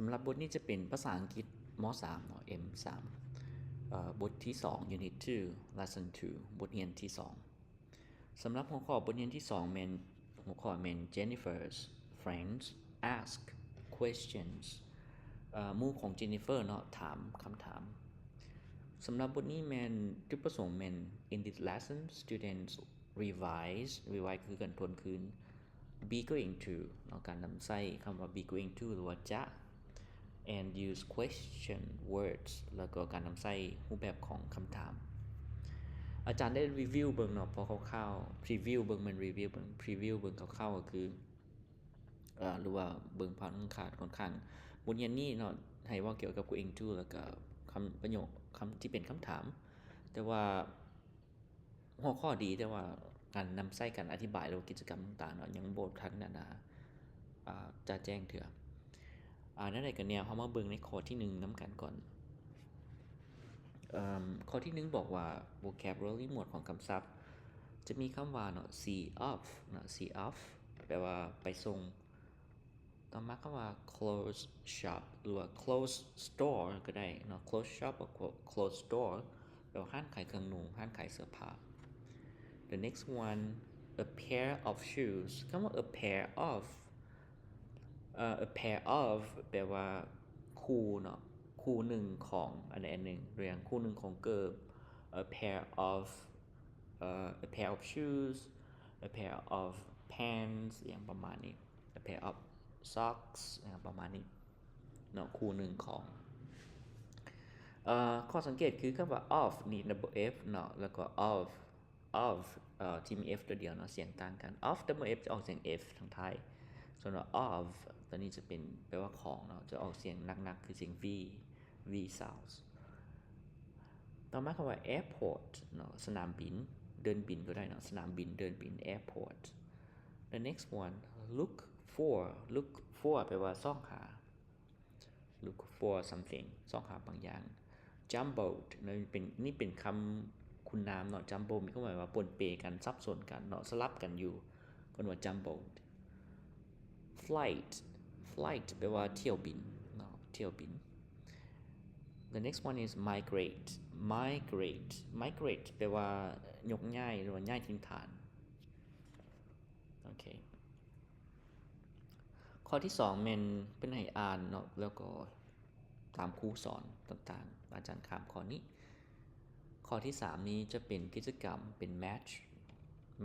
ສຳລັບບົດນີ້ຈະເປັນພາສາອັງກິດ ມໍສາມເນາະ ເອັມສາມ ເອີ ບົດທີສອງ Unit two Lesson two ບົດຮຽນທີສອງ. ສຳລັບຫົວຂໍ້ບົດຮຽນທີສອງແມ່ນ ຫົວຂໍ້ແມ່ນ Jennifer's friends ask questions ເອີ ໝູ່ຂອງ Jennifer ເນາະ ຖາມຄຳຖາມ. ສຳລັບບົດນີ້ແມ່ນ ຈຸດປະສົງແມ່ນ In this lesson, students revise, revise ຄືການທວນຄືນ be going to ເນາະ ການນຳໃຊ້ຄຳວ່າ be going to ຫຼືວ່າຈະ and use question words ແລ້ວກໍການນຳໃຊ້ຮູບແບບຂອງຄຳຖາມ. ອາຈານໄດ້ review ເບິ່ງເນາະ ພໍຄ່າວໆ preview ເບິ່ງ ແມ່ນ review ເບິ່ງ preview ເບິ່ງຄ່າວໆ ກໍຄື ເອີ ຫຼືວ່າເບິ່ງຜ່ານຂາດຂ້ອນຂ້າງ. ບົດຮຽນນີ້ເນາະ ໃຫ້ເວົ້າກ່ຽວກັບ going to ແລ້ວກໍຄຳປະໂຫຍກ ຄຳທີ່ເປັນຄຳຖາມ ແຕ່ວ່າ ຫົວຂໍ້ດີ ແຕ່ວ່າການນຳໃຊ້ ການອະທິບາຍ ຫຼືວ່າກິດຈະກຳຕ່າງໆເນາະ ຍັງບໍ່ທັນ ອັນນາ ອາ ຈະແຈ້ງເທື່ອ. ອາ ແນວໃດກໍແນວ ເຮົາມາເບິ່ງໃນຂໍ້ທີໜຶ່ງນຳກັນກ່ອນ. ເອີ ຂໍ້ທີໜຶ່ງບອກວ່າ vocabulary ໝວດຂອງຄຳສັບ ຈະມີຄຳວ່າເນາະ see off ເນາະ see off ແປວ່າໄປສົ່ງ. ຕໍ່ມາຄຳວ່າ close shop ຫຼືວ່າ close store ກໍໄດ້ເນາະ close shop ຫຼື close store ແປວ່າຮ້ານຂາຍເຄື່ອງນຸ່ງ ຮ້ານຂາຍເສື້ອຜ້າ. The next one, a pair of shoes ຄຳວ່າ a pair of ເອີ a pair of ແປວ່າຄູ່ເນາະ ຄູ່ໜຶ່ງຂອງອັນໃດອັນໜຶ່ງ ຕົວຢ່າງ ຄູ່ໜຶ່ງຂອງເກີບ a pair of ເອີ a pair of shoes, a pair of pants ອີ່ຫຍັງປະມານນີ້ a pair of socks ອີ່ຫຍັງປະມານນີ້ເນາະ ຄູ່ໜຶ່ງຂອງ. ເອີ ຂໍ້ສັງເກດຄືຄຳວ່າ of ນີ້ double f ເນາະ ແລ້ວກໍ of of ເອີ ທີ່ມີ f ຕົວດຽວເນາະ ສຽງຕ່າງກັນ. Of double f ຈະອອກສຽງ f ທາງທ້າຍ ສ່ວນວ່າ of ຕົວນີ້ຈະເປັນ ແປວ່າຂອງເນາະ ຈະອອກສຽງໜັກໆ ຄືສຽງ v v sounds. ຕໍ່ມາຄຳວ່າ airport ເນາະ ສະໜາມບິນ ເດີ່ນບິນກໍໄດ້ເນາະ ສະໜາມບິນ ເດີ່ນບິນ airport. The next one, look for look for ແປວ່າຊອກຫາ look for something ຊອກຫາບາງຢ່າງ. Jumbled ນີ້ເປັນ ນີ້ເປັນຄຳຄຸນນາມເນາະ jumbled ມີຄວາມໝາຍວ່າປົນເປກັນ ສັບສົນກັນເນາະ ສະຫຼັບກັນຢູ່ ເອີ້ນວ່າ jumbled. Flight flight ແປວ່າຖ້ຽວບິນເນາະ ຖ້ຽວບິນ. The next one is migrate migrate migrate ແປວ່າຍົກຍ້າຍ ຫຼືວ່າຍ້າຍຖິ່ນຖານ. ໂອເຄ ຂໍ້ທີສອງແມ່ນເພິ່ນໃຫ້ອ່ານເນາະ ແລ້ວກໍຕາມຄູສອນຕ່າງໆ ອາຈານຂ້າມຂໍ້ນີ້. ຂໍ້ທີສາມນີ້ຈະເປັນກິດຈະກຳ ເປັນ match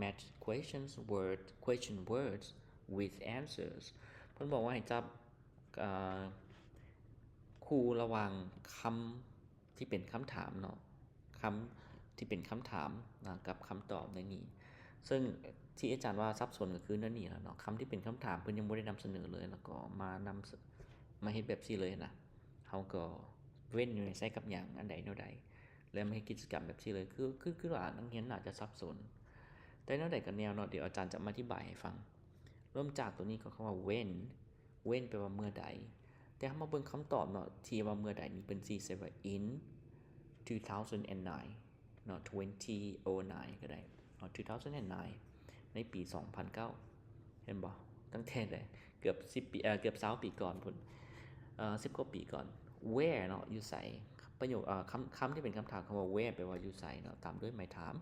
match questions word question words with answers ເພິ່ນບອກວ່າໃຫ້ຈັບ ເອີ ຄູ່ລະຫວ່າງຄຳ ທີ່ເປັນຄຳຖາມເນາະ ຄຳທີ່ເປັນຄຳຖາມນະ ກັບຄຳຕອບໃນນີ້. ເຊິ່ງທີ່ອາຈານວ່າສັບສົນກໍຄືແນວນີ້ລະເນາະ ຄຳທີ່ເປັນຄຳຖາມເພິ່ນຍັງບໍ່ໄດ້ນຳສະເໜີເລີຍ ແລ້ວກໍມານຳ ມາເຮັດແບບຊີ້ເລີຍນະ. ເຮົາກໍເວັ້ນຢູ່ໃນໃຊ້ກັບຫຍັງ ອັນໃດແນວໃດ ແລ້ວມາເຮັດກິດຈະກຳແບບຊີ້ເລີຍ ຄື ຄື ຄືວ່ານັກຮຽນໜ້າຈະສັບສົນ. ແຕ່ແນວໃດກໍແນວເນາະ ດຽວອາຈານຈະມາອະທິບາຍໃຫ້ຟັງ. ເລີ່ມຈາກຕົວນີ້ກ່ອນ ຄຳວ່າ when when ແປວ່າເມື່ອໃດ ແຕ່ເຮົາມາເບິ່ງຄຳຕອບເນາະ ທີ່ວ່າເມື່ອໃດນີ້ເພິ່ນຊິໃສ່ວ່າ in two thousand and nine ເນາະ twenty oh nine ກໍໄດ້ເນາະ two thousand and nine ໃນປີສອງພັນເກົ້າ ເຫັນບໍ່ ຕັ້ງແຕ່ໃດ ເກືອບສິບປີ ເອີ ເກືອບຊາວປີກ່ອນພຸ້ນ ເອີ ສິບກວ່າປີກ່ອນ. Where ເນາະ ຢູ່ໃສ ປະໂຫຍກ ເອີ ຄຳ ຄຳທີ່ເປັນຄຳຖາມ ຄຳວ່າ where ແປວ່າຢູ່ໃສເນາະ ຕາມດ້ວຍໝາຍຖາມ.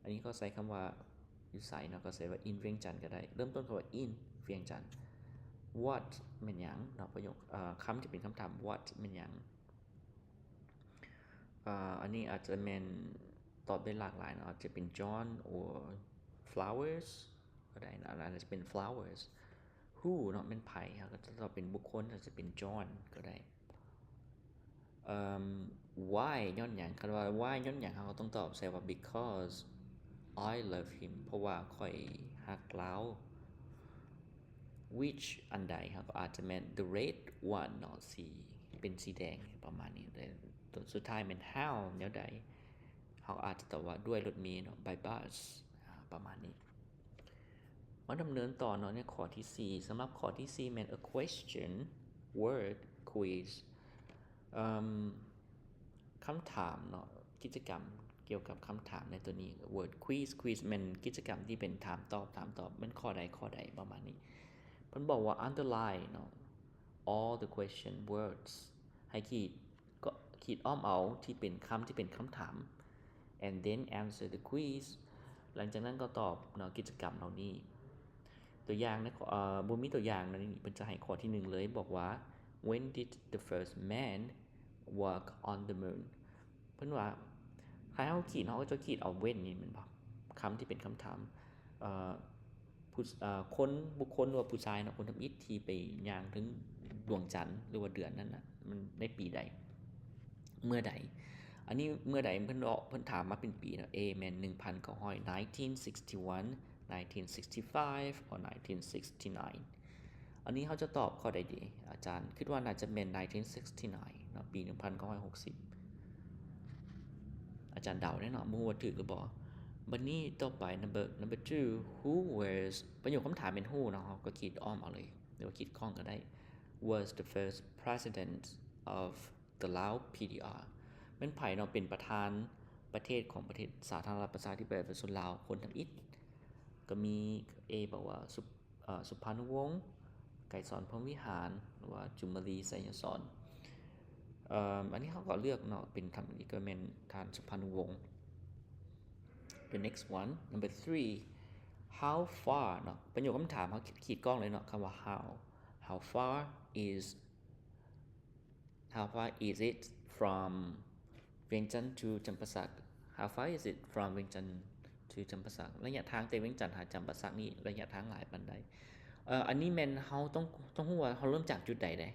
ອັນນີ້ກໍໃຊ້ຄຳວ່າຢູ່ໃສເນາະ ກໍໃຊ້ວ່າ in ວຽງຈັນກໍໄດ້ ເລີ່ມຕົ້ນຄຳວ່າ in ວຽງຈັນ. What ແມ່ນຫຍັງເນາະ ປະໂຫຍກ ເອີ ຄຳທີ່ເປັນຄຳຖາມ what ແມ່ນຫຍັງ. ເອີ ອັນນີ້ອາດຈະແມ່ນຕອບໄດ້ຫຼາກຫຼາຍເນາະ ອາດຈະເປັນ John or flowers ກໍໄດ້ເນາະ ອາດຈະເປັນ flowers. Who ເນາະ ແມ່ນໃຜ ເຮົາກໍຈະຕອບເປັນບຸກຄົນ ອາດຈະເປັນ John ກໍໄດ້. ເອີ why ຍ້ອນຫຍັງ ຄັນວ່າ why ຍ້ອນຫຍັງ ເຮົາກໍຕ້ອງຕອບໃສ່ວ່າ because I love him ເພາະວ່າຂ້ອຍຮັກລາວ. Which ອັນໃດ ເຮົາກໍອາດຈະແມ່ນ the red one ເນາະ ສີ ເປັນສີແດງປະມານນີ້ ແລະ ຕົວສຸດທ້າຍແມ່ນ how ແນວໃດ ເຮົາອາດຈະຕອບວ່າດ້ວຍລົດເມເນາະ by bus ອາ ປະມານນີ້. ມາດຳເນີນຕໍ່ເນາະ ໃນຂໍ້ທີສີ່ ສຳລັບຂໍ້ທີສີ່ແມ່ນ a question word quiz ເອີ ຄຳຖາມເນາະ ກິດຈະກຳກ່ຽວກັບຄຳຖາມໃນຕົວນີ້ word quiz quiz ແມ່ນກິດຈະກຳທີ່ເປັນຖາມຕອບ ຖາມຕອບ ແມ່ນຂໍ້ໃດຂໍ້ໃດປະມານນີ້. ເພິ່ນບອກວ່າ underline ເນາະ all the question words ໃຫ້ຂີດ ກໍຂີດອ້ອມເອົາທີ່ເປັນຄຳທີ່ເປັນຄຳຖາມ and then answer the quiz ຫຼັງຈາກນັ້ນກໍຕອບເນາະ ກິດຈະກຳເຫຼົ່ານີ້. ຕົວຢ່າງໃນ ເອີ ບໍ່ມີຕົວຢ່າງໃນນີ້ ເພິ່ນຈະໃຫ້ຂໍ້ທີໜຶ່ງເລີຍ ບອກວ່າ When did the first man walk on the moon? ເພິ່ນວ່າ ຖ້າເຮົາຂີດ ເຮົາກໍຈະຂີດເອົາ when ນີ້ແມ່ນບໍ່? ຄຳທີ່ເປັນຄຳຖາມ ເອີ ຜູ້ ເອີ ຄົນ ບຸກຄົນ ຫຼືວ່າຜູ້ຊາຍເນາະ ຄົນທຳອິດທີ່ໄປຍ່າງເທິງດວງຈັນ ຫຼືວ່າເດືອນນັ້ນນະ ມັນໃນປີໃດ? ເມື່ອໃດ? ອັນນີ້ເມື່ອໃດ? ເພິ່ນເນາະ ເພິ່ນຖາມມາເປັນປີເນາະ A ແມ່ນໜຶ່ງພັນເກົ້າຮ້ອຍ nineteen sixty-one, nineteen sixty-five or nineteen sixty-nine. ອັນນີ້ເຮົາຈະຕອບຂໍ້ໃດດີ? ອາຈານຄິດວ່າໜ້າຈະແມ່ນ nineteen sixty-nine ເນາະ ປີໜຶ່ງພັນເກົ້າຮ້ອຍຫົກສິບ ອາຈານເດົາເດ້ເນາະ ບໍ່ຮູ້ວ່າຖືກຫຼືບໍ່. ບັດນີ້ຕໍ່ໄປ number number two, who was ປະໂຫຍກຄຳຖາມແມ່ນ who ເນາະ ເຮົາກໍຂີດອ້ອມເອົາເລີຍ ຫຼືວ່າຂີດຂ້ອງກໍໄດ້ was the first president of the Lao P D R ແມ່ນໃຜເນາະ ເປັນປະທານປະເທດຂອງປະເທດສາທາລະນະລັດປະຊາທິປະໄຕປະຊາຊົນລາວຄົນທຳອິດ? ກໍມີ A ບອກວ່າ ສຸ ເອີ ສຸພານຸວົງ ໄກສອນ ພົມວິຫານ ຫຼືວ່າ ຈຸມມະລີ ໄຊຍະສອນ. ເອີ ອັນນີ້ເຮົາກໍເລືອກເນາະ ເປັນທຳອິດກໍແມ່ນທ່ານສຸພານຸວົງ. The next one, number three, how far ເນາະ ປະໂຫຍກຄຳຖາມເຮົາຂີດກ້ອງເລີຍເນາະ ຄຳວ່າ how, how far is How far is it from ວຽງຈັນ to ຈຳປາສັກ? How far is it from ວຽງຈັນ to ຈຳປາສັກ? ໄລຍະທາງແຕ່ວຽງຈັນຫາຈຳປາສັກນີ້ ໄລຍະທາງຫຼາຍປານໃດ? ເອີ ອັນນີ້ແມ່ນເຮົາຕ້ອງ ຕ້ອງຮູ້ວ່າເຮົາເລີ່ມຈາກຈຸດໃດເດ້.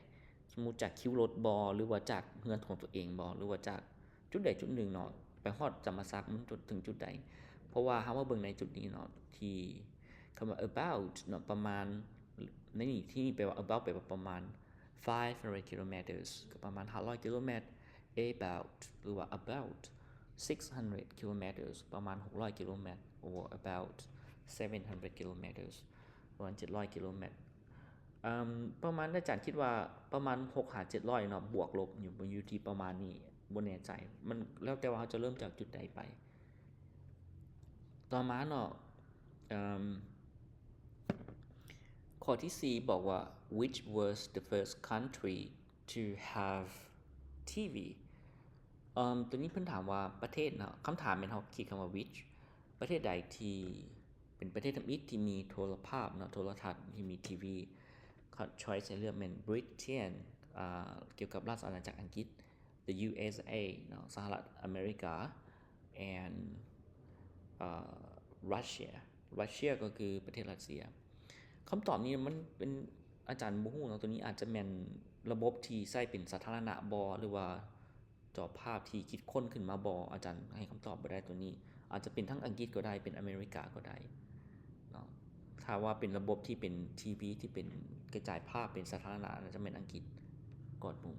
ສົມມຸດຈາກຄິວລົດບໍ ຫຼືວ່າຈາກເຮືອນຂອງຕົວເອງບໍ ຫຼືວ່າຈາກຈຸດໃດຈຸດໜຶ່ງເນາະ ໄປຮອດຈຳປາສັກ ມັນຈະເຖິງຈຸດໃດ? ເພາະວ່າເຮົາມາເບິ່ງໃນຈຸດນີ້ເນາະ ທີ່ຄຳວ່າ about ເນາະ ປະມານ ໃນນີ້ ທີ່ນີ້ແປວ່າ about ແປວ່າປະມານ five hundred kilometers ກໍປະມານຫ້າຮ້ອຍກິໂລແມັດ, about ຫຼືວ່າ about six hundred kilometers ປະມານຫົກຮ້ອຍກິໂລແມັດ or about seven hundred kilometers ປະມານເຈັດຮ້ອຍກິໂລແມັດ. ເອີ່ມ ປະມານ ອາຈານຄິດວ່າປະມານຫົກຫາເຈັດຮ້ອຍເນາະ ບວກລົບຢູ່ ຢູ່ທີ່ປະມານນີ້ ບໍ່ແນ່ໃຈ ມັນແລ້ວແຕ່ວ່າເຮົາຈະເລີ່ມຈາກຈຸດໃດໄປ. ຕໍ່ມາເນາະ ເອີ່ມ ຂໍ້ທີສີ່ບອກວ່າ which was the first country to have TV? ເອີ່ມ ຕົວນີ້ເພິ່ນຖາມວ່າປະເທດເນາະ ຄຳຖາມແມ່ນເຮົາຂີດຄຳວ່າ which ປະເທດໃດທີ່ເປັນປະເທດທຳອິດທີ່ມີໂທລະພາບເນາະ ໂທລະທັດທີ່ມີທີວີ? ເຂົາ choice ໃຫ້ເລືອກແມ່ນ Britain ອ່າ ກ່ຽວກັບລາຊະອານາຈັກອັງກິດ the USA ເນາະ ສະຫະລັດອາເມລິກາ and ເອີ່ Russia Russia ກໍຄືປະເທດຣັດເຊຍ. ຄຳຕອບນີ້ມັນເປັນ ອາຈານບໍ່ຮູ້ເນາະ ຕົວນີ້ອາດຈະແມ່ນລະບົບທີ່ໃຊ້ເປັນສາທາລະນະບໍ ຫຼືວ່າຈໍພາບທີ່ຄິດຄົ້ນຂຶ້ນມາບໍ ອາຈານໃຫ້ຄຳຕອບບໍ່ໄດ້ຕົວນີ້. ອາດຈະເປັນທັງອັງກິດກໍໄດ້ ເປັນອາເມລິກາກໍໄດ້ເນາະ. ຖ້າວ່າເປັນລະບົບທີ່ເປັນທີວີ ທີ່ເປັນກະຈາຍພາບເປັນສາທາລະນະ ອາດຈະແມ່ນອັງກິດກ່ອນໝູ່.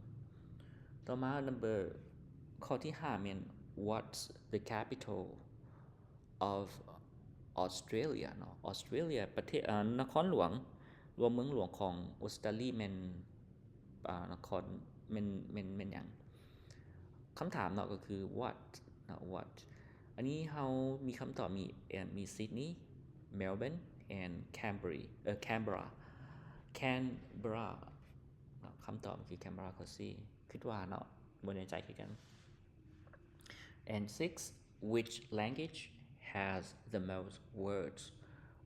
ຕໍ່ມາ number ຂໍ້ທີຫ້າແມ່ນ what's the capital of Australia ເນາະ Australia ປະເທດ ເອີ ນະຄອນຫຼວງ ຫຼືວ່າເມືອງຫຼວງຂອງອົດສະຕາລີແມ່ນ ອາ ນະຄອນ ແມ່ນ ແມ່ນ ແມ່ນຫຍັງ? ຄຳຖາມເນາະ ກໍຄື what ເນາະ what ອັນນີ້ເຮົາມີຄຳຕອບ ມີ ເອີ ມີ Sydney, Melbourne and Canberra ເອີ Canberra Canberra ເນາະ ຄຳຕອບຄື Canberra ຂໍ້ C ຄິດວ່າເນາະ ບໍ່ແນ່ໃຈຄືກັນ. And six, which language has the most words?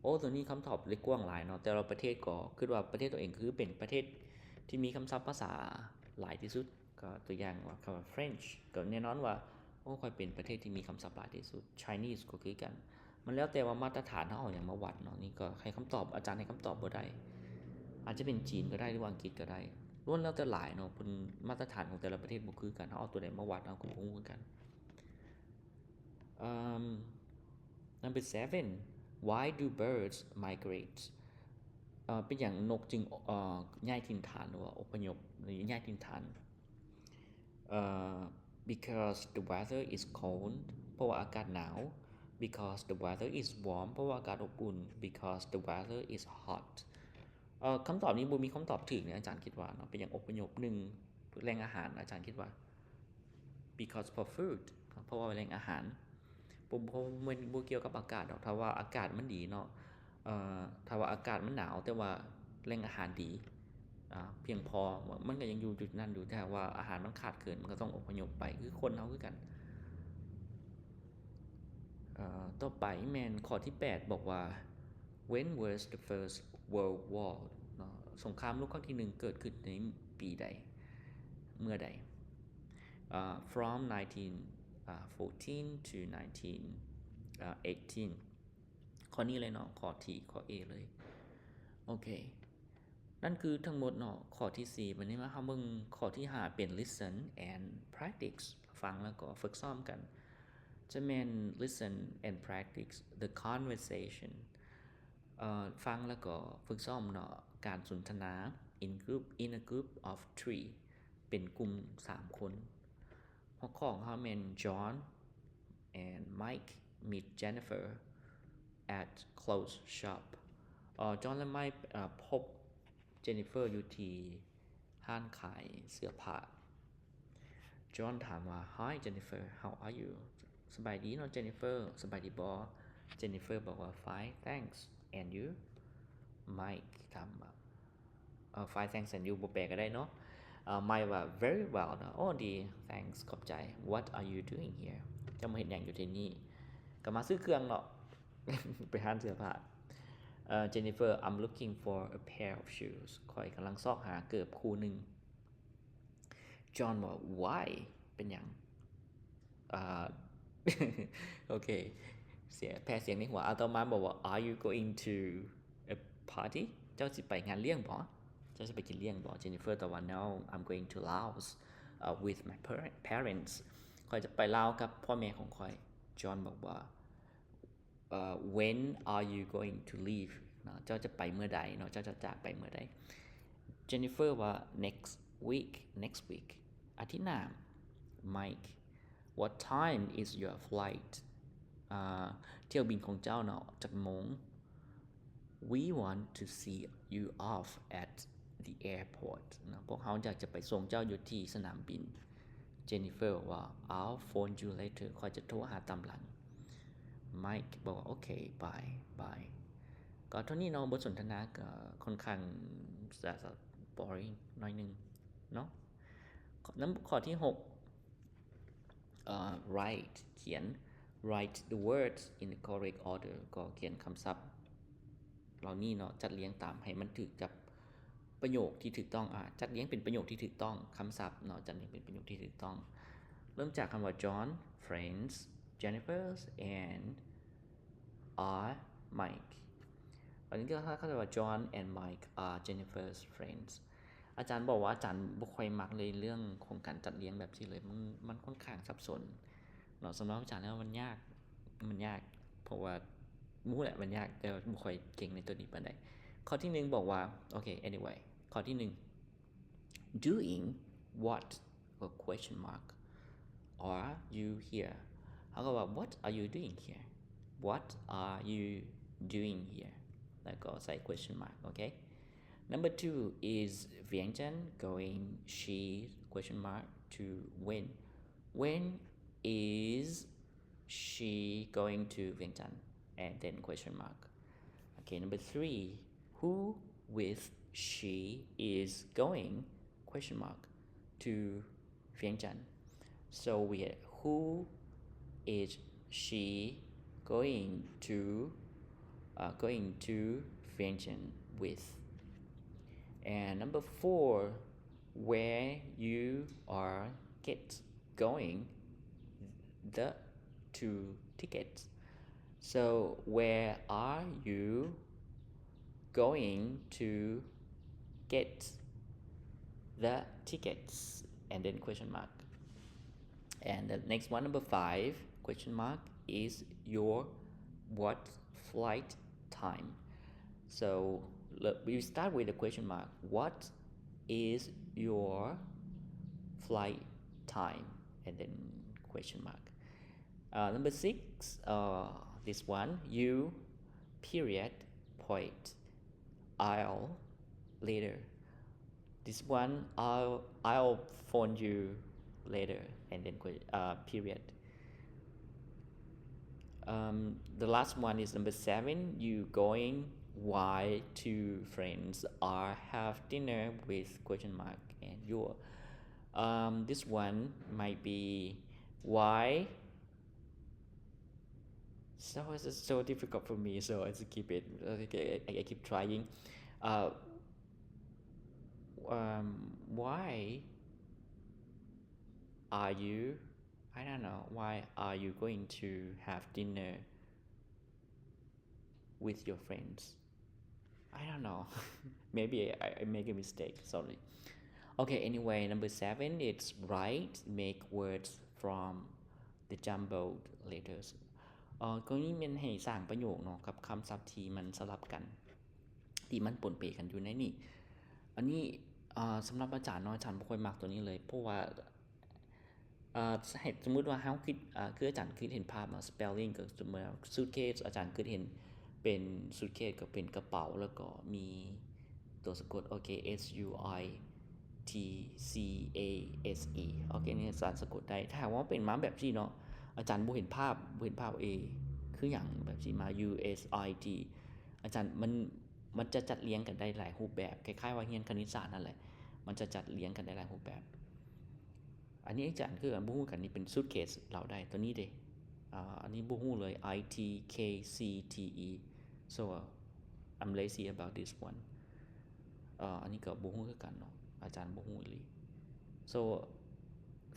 ໂອ້ ຕົວນີ້ຄຳຕອບເລັກກວ້າງຫຼາຍເນາະ ແຕ່ລະປະເທດກໍຄິດວ່າປະເທດຕົວເອງຄືເປັນປະເທດທີ່ມີຄຳສັບພາສາຫຼາຍທີ່ສຸດ. ກໍຕົວຢ່າງວ່າຄຳວ່າ French ກໍແນ່ນອນວ່າ ໂອ້ ຂ້ອຍເປັນປະເທດທີ່ມີຄຳສັບຫຼາຍທີ່ສຸດ. Chinese ກໍຄືກັນ. ມັນແລ້ວແຕ່ວ່າມາດຕະຖານເຮົາເອົາຫຍັງມາວັດເນາະ. ນີ້ກໍໃຫ້ຄຳຕອບ ອາຈານໃຫ້ຄຳຕອບບໍ່ໄດ້. ອາດຈະເປັນຈີນກໍໄດ້ ຫຼືວ່າອັງກິດກໍໄດ້. ລ້ວນແລ້ວແຕ່ຫຼາຍເນາະ ເພິ່ນ ມາດຕະຖານຂອງແຕ່ລະປະເທດບໍ່ຄືກັນ. ເຮົາເອົາຕົວໃດມາວັດ ເຮົາກໍບໍ່ຮູ້ຄືກັນ. ເອີ່ມ Number seven, why do birds migrate? ເອີ ເປັນຫຍັງນົກຈຶ່ງ ເອີ ຍ້າຍຖິ່ນຖານ ຫຼືວ່າອົບພະຍົບ ຫຼືຍ້າຍຖິ່ນຖານ? ເອີ Because the weather is cold ເພາະວ່າອາກາດໜາວ. Because the weather is warm ເພາະວ່າອາກາດອົບອຸ່ນ. Because the weather is hot. ເອີ ຄຳຕອບນີ້ບໍ່ມີຄຳຕອບຖືກເນາະ ອາຈານຄິດວ່າເນາະ. ເປັນຫຍັງອົບພະຍົບ? ໜຶ່ງ ແຫຼ່ງອາຫານ ອາຈານຄິດວ່າ because for food ເພາະວ່າແຫຼ່ງອາຫານ. ບໍ່ ບໍ່ ບໍ່ ບໍ່ກ່ຽວກັບອາກາດດອກ. ຖ້າວ່າອາກາດມັນດີເນາະ ເອີ ຖ້າວ່າອາກາດມັນໜາວ ແຕ່ວ່າແຫຼ່ງອາຫານດີ ອາ ພຽງພໍ ມັນກໍຍັງຢູ່ຈຸດນັ້ນຢູ່ ຖ້າຫາກວ່າອາຫານມັນຂາດເຂີນ ມັນກໍຕ້ອງອົບພະຍົບໄປ ຄືຄົນເຮົາຄືກັນ. ເອີ ຕໍ່ໄປແມ່ນຂໍ້ທີແປດ ບອກວ່າ When was the First World War ເນາະ ສົງຄາມໂລກຄັ້ງທີໜຶ່ງເກີດຂຶ້ນໃນປີໃດ ເມື່ອໃດ? ເອີ from nineteen fourteen to nineteen eighteen ຂໍ້ນີ້ເລີຍເນາະ ຂໍ້ T ຂໍ້ A ເລີຍ. ໂອເຄ ນັ້ນຄືທັງໝົດເນາະ ຂໍ້ທີສີ່. ບັດນີ້ມາເຮົາເບິ່ງຂໍ້ທີຫ້າ ເປັນ listen and practice ຟັງແລ້ວກໍຝຶກຊ້ອມກັນ. ຈະແມ່ນ listen and practice the conversation ເອີ ຟັງແລ້ວກໍຝຶກຊ້ອມເນາະ ການສົນທະນາ in group, in a group of three ເປັນກຸ່ມສາມຄົນ. ຫົວຂໍ້ຂອງເຮົາແມ່ນ John and Mike meet Jennifer at clothes shop. ເອີ John ແລະ Mike ເອີ ພົບ Jennifer ຢູ່ທີ່ຮ້ານຂາຍເສື້ອຜ້າ. John ຖາມວ່າ Hi Jennifer, how are you? ສະບາຍດີເນາະ Jennifer, ສະບາຍດີບໍ່? Jennifer ບອກວ່າ Fine, thanks. And you? Mike ຖາມວ່າ ເອີ Fine, thanks, and you ບໍ່ແປກໍໄດ້ເນາະ. ເອີ Mike ວ່າ Very well ເນາະ. ໂອ້ ດີ Thanks ຂອບໃຈ. What are you doing here? ເຈົ້າມາເຮັດຫຍັງຢູ່ທີ່ນີ້? ກໍມາຊື້ເຄື່ອງເນາະ ໄປຮ້ານເສື້ອຜ້າ. ເອີ Jennifer, I'm looking for a pair of shoes. ຂ້ອຍກຳລັງຊອກຫາເກີບຄູ່ໜຶ່ງ. John ບອກ Why? ເປັນຫຍັງ? ເອີ ໂອເຄ ສຽງ ແພ້ສຽງໃນຫົວ. ອາຕໍ່ມາບອກວ່າ Are you going to a party? ເຈົ້າຊິໄປງານລ້ຽງບໍ່? ເຈົ້າຊິໄປກິນລ້ຽງບໍ່? Jennifer ຕອບວ່າ No, I'm going to Laos, uh, with my par- parents. ຂ້ອຍຈະໄປລາວກັບພໍ່ແມ່ຂອງຂ້ອຍ. John ບອກວ່າ ເອີ When are you going to leave? ເນາະ ເຈົ້າຈະໄປເມື່ອໃດເນາະ? ເຈົ້າຈະຈາກໄປເມື່ອໃດ? Jennifer ວ່າ Next week, next week, ອາທິດໜ້າ. Mike, What time is your flight? ອາ ຖ້ຽວບິນຂອງເຈົ້າເນາະ ຈັກໂມງ? We want to see you off at the airport ເນາະ ພວກເຮົາຢາກຈະໄປສົ່ງເຈົ້າຢູ່ທີ່ສະໜາມບິນ. Jennifer ວ່າ I'll phone you later. ຂ້ອຍຈະໂທຫາຕາມຫຼັງ. Mike ບອກວ່າ ໂອເຄ ບາຍ ບາຍ. ກໍເທົ່ານີ້ເນາະ ບົດສົນທະນາກໍຄ່ອນຂ້າງຈະ boring ໜ້ອຍໜຶ່ງເນາະ. ຂໍ້ທີຫົກ ເອີ write ຂຽນ write the words in the correct order ກໍຂຽນຄຳສັບເຫຼົ່ານີ້ເນາະ ຈັດລຽງຕາມໃຫ້ມັນຖືກກັບປະໂຫຍກທີ່ຖືກຕ້ອງ. ອາ ຈັດລຽງເປັນປະໂຫຍກທີ່ຖືກຕ້ອງ ຄຳສັບເນາະ ຈັດລຽງເປັນປະໂຫຍກທີ່ຖືກຕ້ອງ. ເລີ່ມຈາກຄຳວ່າ John, friends, Jennifer's and are Mike. ອັນນີ້ກໍເຂົ້າໃຈວ່າ John and Mike are Jennifer's friends. ອາຈານບອກວ່າອາຈານບໍ່ຄ່ອຍມັກເລີຍເລື່ອງຂອງການຈັດລຽງແບບຊີ້ເລີຍ ມັນ ມັນຄ່ອນຂ້າງສັບສົນເນາະ. ສຳລັບອາຈານແລ້ວມັນຍາກ ມັນຍາກ ເພາະວ່າຮູ້ແຫຼະມັນຍາກ ແຕ່ວ່າບໍ່ຄ່ອຍເກັ່ງໃນໂຕນີ້ປານໃດ. ຂໍ້ທີໜຶ່ງບອກວ່າ ໂອເຄ anyway ຂໍ້ທີໜຶ່ງ Doing what? A question mark. Are you here? ເຮົາກໍວ່າ What are you doing here? What are you doing here? ແລ້ວກໍໃສ່ question mark. ໂອເຄ. Number two is ວຽງຈັນ going, she, question mark, to when? When is she going to ວຽງຈັນ? And then question mark. Okay, number three, who with she is going, question mark, to ວຽງຈັນ? So we have who is she going to, uh, going to ວຽງຈັນ with? And number four, where you are get going the two tickets. So where are you going to get the tickets? And then question mark. And the next one, number five, question mark, is your what flight time? So we start with the question mark. What is your flight time? And then question mark. Uh, number six, uh, this one, you period point I'll later. This one, I'll, I'll phone you later, and then que- uh, period. Um, the last one is number seven, you going why two friends are have dinner with question mark and your um this one might be why so it's so difficult for me so I skip it okay I, I keep trying uh um why are you I don't know why are you going to have dinner with your friends I don't know maybe I, I make a mistake sorry okay anyway number seven it's write make words from the jumbled letters ເອີກໍນີ້ແມ່ນໃຫ້ສ້າງປະໂຫຍກເນາະກັບຄຳສັບທີ່ມັນສະຫຼັບກັນ ທີ່ມັນປົນເປກັນຢູ່ໃນນີ້ ອັນນີ້ເອີສຳລັບອາຈານເນາະອາຈານບໍ່ຄ່ອຍມັກຕົວນີ້ເລີຍ ເພາະວ່າເອີໃຫ້ສົມມຸດວ່າເຮົາຄິດເອີຄືອາຈານຄິດເຫັນພາບເນາະ spelling ກໍສົມມຸດວ່າ suitcase ອາຈານຄິດເຫັນເປັນ suitcase ກໍເປັນກະເປົາ ແລ້ວກໍມີຕົວສະກົດ ໂອເຄ S U I T C A S E ໂອເຄ ນີ້ອາຈານສະກົດໄດ້ ຖ້າຫາກວ່າເປັນມາແບບຊີ້ເນາະ ອາຈານບໍ່ເຫັນພາບ ບໍ່ເຫັນພາບ A ຄືຫຍັງແບບຊີ້ມາ U S I T ອາຈານ ມັນ ມັນຈະຈັດລຽງກັນໄດ້ຫຼາຍຮູບແບບ ຄ້າຍໆວ່າຮຽນຄະນິດສາດນັ້ນແຫຼະ ມັນຈະຈັດລຽງກັນໄດ້ຫຼາຍຮູບແບບ ອັນນີ້ອາຈານຄືບໍ່ຮູ້ກັນ ນີ້ເປັນ suitcase ເຮົາໄດ້ ຕົວນີ້ເດ ອາ ອັນນີ້ບໍ່ຮູ້ເລີຍ I T K C T E so I'm lazy about this one ເອີ ອັນນີ້ກໍບໍ່ຮູ້ຄືກັນເນາະ ອາຈານບໍ່ຮູ້ອີ່ຫຼີ so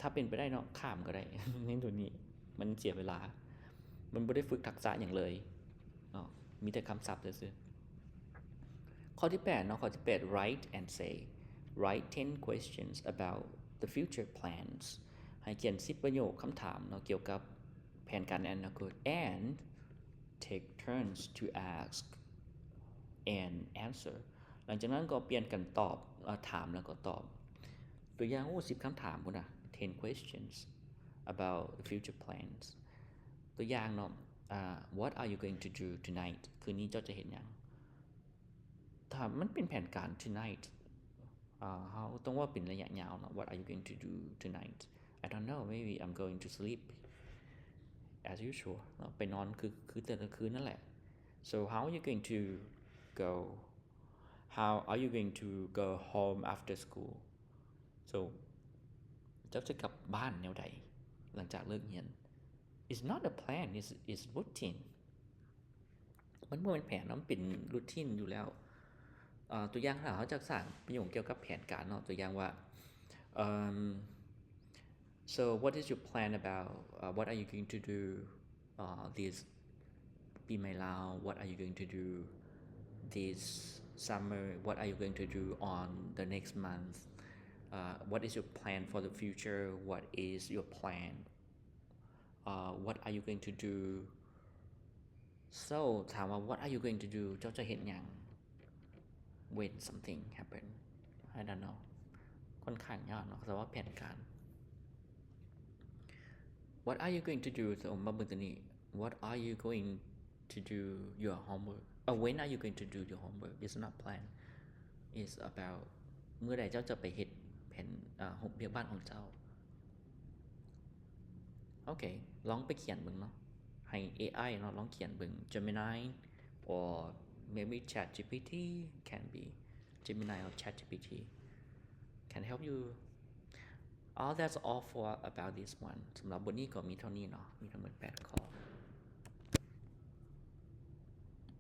ຖ້າເປັນໄປໄດ້ເນາະ ຂ້າມກໍໄດ້ ໃນຕົວນີ້ ມັນເສຍເວລາ ມັນບໍ່ໄດ້ຝຶກທັກສະຫຍັງເລີຍເນາະ ມີແຕ່ຄຳສັບຊື່ໆ ຂໍ້ທີແປດເນາະ ຂໍ້ທີແປດ write and say write ten questions about the future plans ໃຫ້ຂຽນສິບປະໂຫຍກຄຳຖາມເນາະ ກ່ຽວກັບແຜນການໃນອະນາຄົດ and take turns to ask and answer ຫຼັງຈາກນັ້ນກໍປ່ຽນກັນຕອບ ເອີ ຖາມແລ້ວກໍຕອບ ຕົວຢ່າງ ໂອ້ ສິບຄຳຖາມພຸ້ນນະ ten questions about the future plans ຕົວຢ່າງເນາະ ອາ What are you going to do tonight ຄືນນີ້ເຈົ້າຈະເຮັດຫຍັງ? ຖ້າມັນເປັນແຜນການ tonight ອາ ເຮົາຕ້ອງເວົ້າເປັນໄລຍະຍາວເນາະ What are you going to do tonight? I don't know, maybe I'm going to sleep as usual ເນາະ ໄປນອນຄື ຄືແຕ່ລະຄືນນັ້ນແຫຼະ So how are you going to go? How are you going to go home after school? So ເຈົ້າຈະກັບບ້ານແນວໃດຫຼັງຈາກເລີກຮຽນ? It's not a plan, it's, it's routine. ມັນບໍ່ແມ່ນແຜນເນາະ ມັນເປັນ routine ຢູ່ແລ້ວ ເອີ ຕົວຢ່າງ ຖ້າເຮົາຈະສ້າງປະໂຫຍກກ່ຽວກັບແຜນການເນາະ ຕົວຢ່າງວ່າ ເອີ So what is your plan about, uh, what are you going to do, uh, this ປີໃໝ່ລາວ? What are you going to do this summer? What are you going to do on the next month? Uh, what is your plan for the future? What is your plan? Uh, what are you going to do? So ຖາມວ່າ What are you going to do? ເຈົ້າຈະເຮັດຫຍັງ? When something happen, I don't know. ຂ້ອນຂ້າງຍາກເນາະ ສຳລັບແຜນການ. What are you going to do? ສະເໝີມາເບິ່ງຕົວນີ້. What are you going to do your homework? Uh, when are you going to do your homework? It's not plan. It's about ເມື່ອໃດເຈົ້າຈະໄປເຮັດແຜນ ເອີ ວຽກບ້ານຂອງເຈົ້າ. ໂອເຄ ລອງໄປຂຽນເບິ່ງເນາະ ໃຫ້ A I ເນາະ ລອງຂຽນເບິ່ງ Gemini or maybe ChatGPT can be Gemini or ChatGPT can help you. Oh, that's all for about this one. ສຳລັບບົດນີ້ກໍມີເທົ່ານີ້ເນາະ ມີທັງໝົດແປດຂໍ້.